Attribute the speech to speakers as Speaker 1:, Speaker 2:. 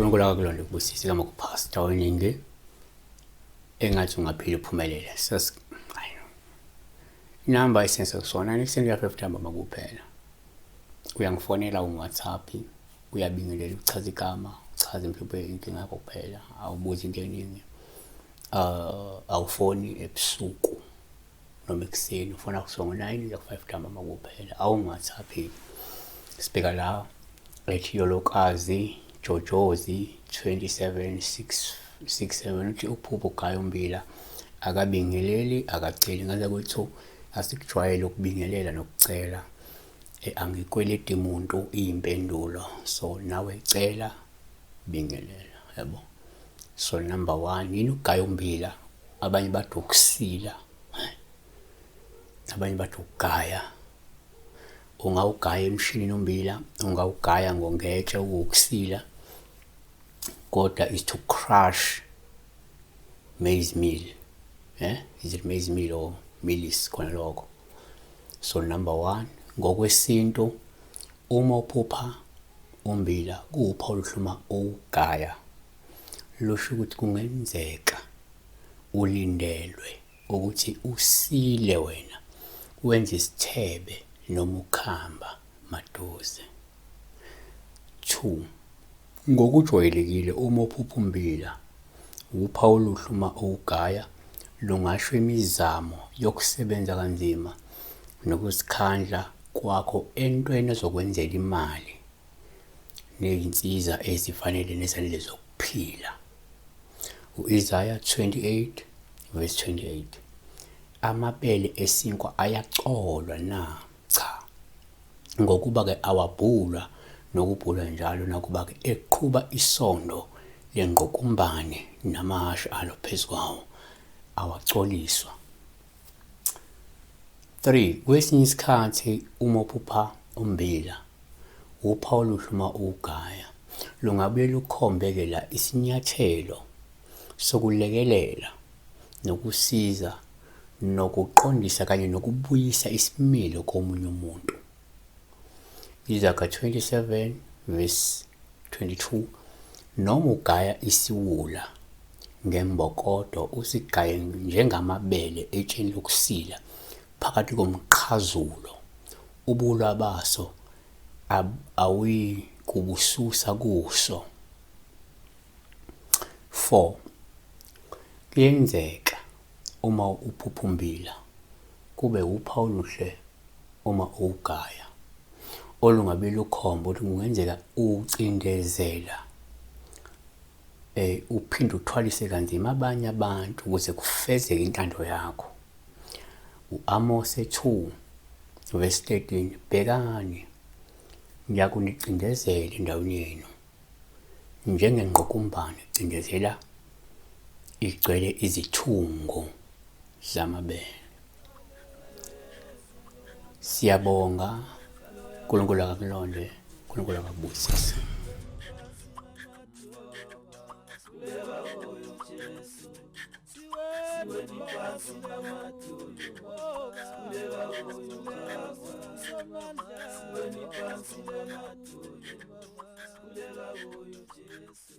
Speaker 1: UNkulunkulu akakulonde kubusise kama kupastor weningi engathi ungaphila uphumelele. Sas inamba esensekusona ekuseni kuya-5 ntambama kuphela. Uyangifonela ungu-WhatsApp, uyabingelela uchaza igama, uchaze mhlawumbe inkinga yakho kuphela, awubuzi into eningi. Awufoni ebusuku noma ekuseni, ufona kusuka ngo-9 kuya ku-5 ntambama kuphela, awungi-WhatsApp. Sibheka la ethi Yolokazi Jojozi 27667 uthi uphupho ugaya umbila akabingeleli akaceli ngaze kwethu asikujwayele ukubingelela nokucela. Angikweleti muntu iyimpendulo, so nawe cela bingelela, yabo. So number 1 yini ukugaya umbila? Abanye bathi ukusila, abanye bathi ukugaya. Ungawugaya emshinini umbila, ungawugaya ngongetshe ukusila, kodwa is to crush maize meal. Is it maize meal or mealies? Khona lokho. So number 1, ngokwesintu uma uphupha umbila kuwuphawu oluhluma uwugaya, lusho ukuthi kungenzeka ulindelwe ukuthi usile wena wenze isithebe noma ukhamba maduze. 2, ngokujwayelekile uma uphupha umbila uphawu oluhle uma uwugaya, lungasho imizamo yokusebenza kanzima nokuzikhandla kwakho entweni ezokwenzela imali nezinsiza ezifanele nezanele zokuphila. U-Isaya 28 verse 28. Amabele esinkwa ayacolwa na? Cha. Ngokuba-ke awabhulwa nokubhulwa njalo, nakuba-ke eqhuba isondo lengqokumbane namahhashi alo phezu kwawo, awacoliswa. 3, kwesinye isikhathi uma uphupha umbila, uphawu oluhle uma uwugaya, lungabuye lukhombe-ke la isinyathelo sokulekelela nokusiza nokuqondisa kanye nokubuyisa isimilo komunye umuntu. Izaga 27 verse 22, noma ugaya isiwula ngembokodo usigaye njengamabele etsheni lokusila phakathi komqhazulo, ubulwa baso awuyikubususa kuso. 4, kuyenzeka uma uphupha umbila kube uphawu oluhle uma uwugaya, olungabe lukhomba ukuthi kungenzeka ucindezela uphinde uthwalise kanzima abanye abantu ukuze kufezeke intando yakho. U-Amose 2 verse 13, bhekani ngiyakunicindezela endaweni yenu njengengqokumbane icindezela igcwele izithungo zamabele. Siyabonga, uNkulunkulu akakulonde, uNkulunkulu akakubusise.
Speaker 2: Siweni phansi namadolo, sikhuleka kuyo Jesu.